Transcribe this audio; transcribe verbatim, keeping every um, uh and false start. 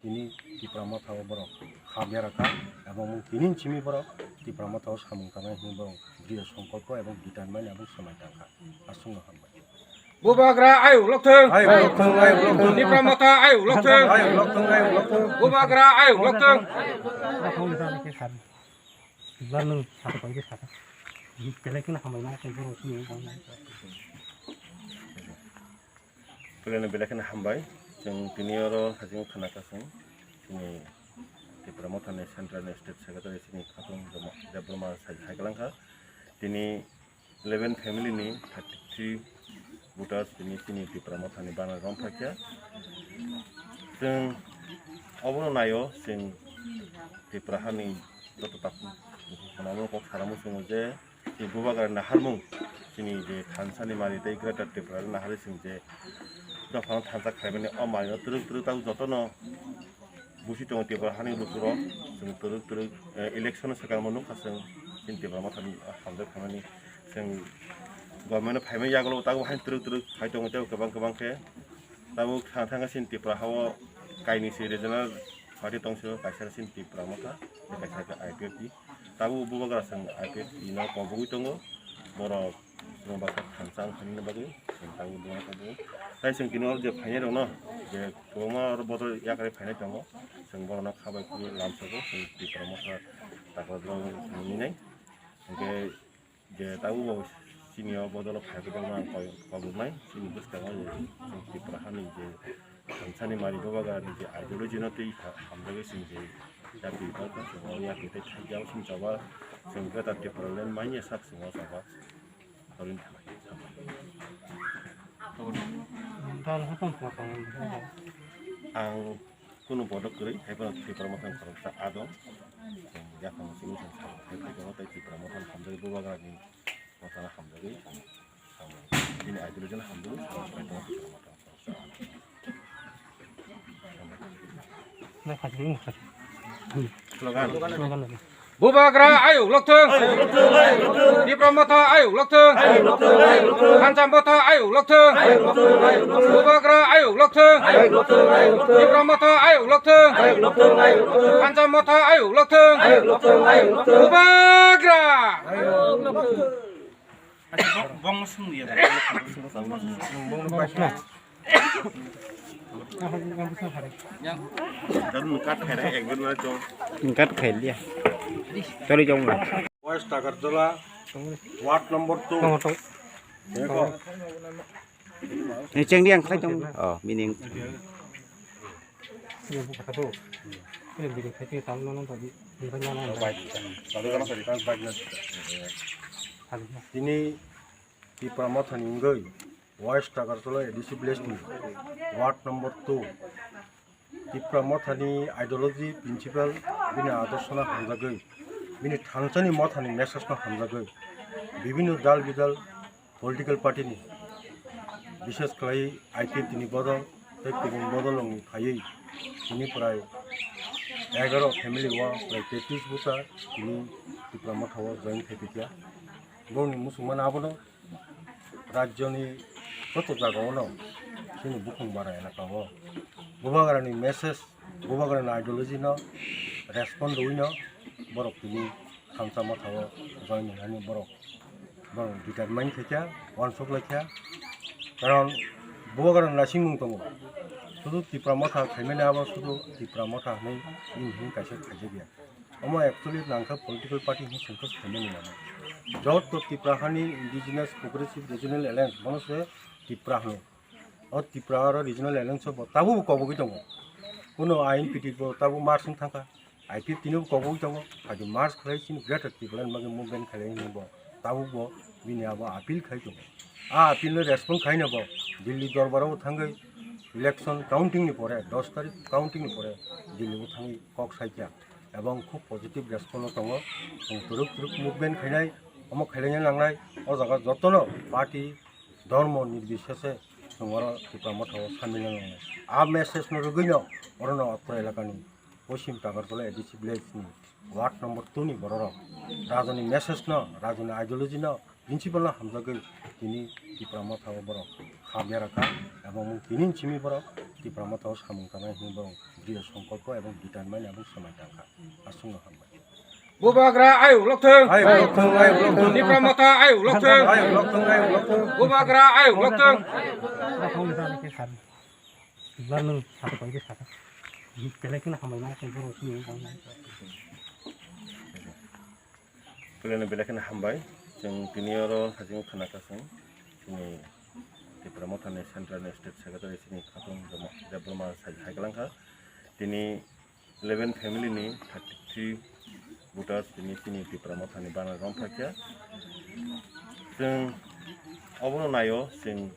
Tini Tipra Motha o borok kha bera kha, ebong tini simi borok Tipra Motha o samung tangnai hwnwi borok diriyo songkolpo ebong determine ebong swmai tangkha. Aswkno hambai. Bubagra ayuk lokthung. Ayuk lokthung, ayuk lokthung. Tipra Motha ayuk lokthung. Ayuk lokthung, ayuk lokthung. Bubagra ayuk lokthung. Belai kheno hambai. Chwng tini oro haching khna kasing chini Tipra Motha ni Central ni State Secretary chini Khatung Debbarma sai hai kalang kha. Tini eleven family ni thirty three voters tini chini Tipra Motha ni banner rom phaikha. Chwng obono naio chwng Tipra hani joto tak kono kok saramu chwng je Chini Bubagra naharmung, chini je thansa ni mari tei Greater Tripura ni nahari sing je dophano thansa khlaimani o mari no twrwk twrwk tabuk jotono busi tongo Tripura hani lukurok, chwng twrwk twrwk, eh, election no swkang bo nukha chwng chini Tipra Motha ni hamjak phaimani chwng government no phaimani yagulo tabuk haino twrwk twrwk phai tongo tei kwbang kwbang khe tabuk thang thang khe chini Tripura ha o kainwi se regional party tong sio kaisa chini Tipra Motha tei kaisa khe I P F T. Tabuk Bubagra chwng I P F T no kobogwi tongo, borok chwng bwsa thansa wngkha nini bagwi chwng tabuk Bubagra kobogwi. Tai chwng tini oro je phainai rokno je kwbangma oro bodol yakarwi phainai tongo, chwng borokno kha bai khulwi lamsogo, chwng Tipra Motha takla borok wngkha nini nai. Hwnkhe je tabuk bo chini o bodol o phai kwbangma ang koi-, koboknai chini bwskango je chwng Tipra hani je Thansani mari Bubagrani je ideology no twi ha-, hamjagwi chwng je jati bwkha chwng o yakwi tei thajak chwng choba chwng Greater Tipraland manya sak chwng o choba. Ang kunu bodo kwrwi hai phano Tipra Motha ni khoroksa adong. Chwng yaphang chwng chwng sakha hai phano tei Tipra Motha ni hamjagwi Bubagrani Motha no hamjagwi chwng. Bini ideology no hamjagwi chwng Tipra Motha ni khoroksa adong. Slogan. Bubagra ayuk lokthung. Tipra Motha ayuk lokthung. Thansa Motha ayuk lokthung. Bubagra ayuk lokthung. Tipra Motha ayuk lokthung. Thansa Motha ayuk lokthung. Bubagra. Bong sung ya. Kat khairi ekdin mana chong. Kat khairi ya. Chori chong na. West Agartala, Ward number two. Ni cheng diang khlai tong. Oh, meaning. Tini Tipra Mothani wngwi West Agartala A D C village ni Ward number two. Tipra Mothani ideology, principle, bini adorsona hamjagwi, bini thansani mothani message no hamjagwi, bibinno dal bidal political party ni, bishes khlai I P F T ni bodol tei kubun bodol rokni phaiwi tini prai egaro family o prai tetris bwsa tini Tipra Motha o join khai tongkha. Borokni muchungmano abono rajyoni joto jagao no chini bukhung bara elaka o Bubagrani message, Bubagrani ideology no respond rwino borok tini thansa motha o join hwnani borok, borok determine khaikha, uansuk laikha. Karon Bubagrani naisingmung tongo, sudu Tipra Motha khaimani abo sudu Tipra Motha hwnwi bini hwnwi kaisa khaijakya. Omo actually nangkha political party hwnwi sengkha saimani nangkha. Joto Tipra hani Indigenous Progressive Regional Alliance bono se Tipra hwno. O Tipra aro Regional Alliance bo tabuk bo kobogwi tongo. Kuno I N P T bo tabuk March wng thangkha. I P F T no bo kobogwi tongo. Hadi March khlai chini Greater Tipraland bagwi movement khlai hwnwi bo tabuk bo bini abo appeal khai tongo. A appeal no respond khaina bo Delhi dorbar o thangwi election counting ni pore, dos tarikh counting ni pore Delhi o thangwi kok saikha. Ebong khub positive response o tongo. Chwng twrwk twrwk movement khainai, omo khailaiya nangnai, o jaga jotono party, dhormo nirbisheshe chwng oro Tipra Motha o samil nangnai. A message no rwgwino orono otro elakani Poschim Tagartala A D C village ni ward number two ni bororok rajoni message no, rajoni ideology no principal no hamjagwi tini Tipra Motha o borok hamya rwkha, ebong tini simi borok Tipra Motha o samung tangnai hwnwi borok diriyo songkolpo ebong determine ebong swmai tangkha. Aswkno hambai. Bubagra ayuk lokthung. Ayuk lokthung, ayuk lokthung. Tipra Motha ayuk lokthung. Ayuk lokthung, ayuk lokthung. Bubagra ayuk lokthung. Belai kheno hambai. Chwng tini oro hajing khna kasong. Chini Tipra Motha ni Central ni State Secretary chini Khatung Debbarma sai hai kalang kha. Tini eleven family ni thirty three voters tini chini Tipra Motha ni banner rom phakya. Chwng obono naio, chwng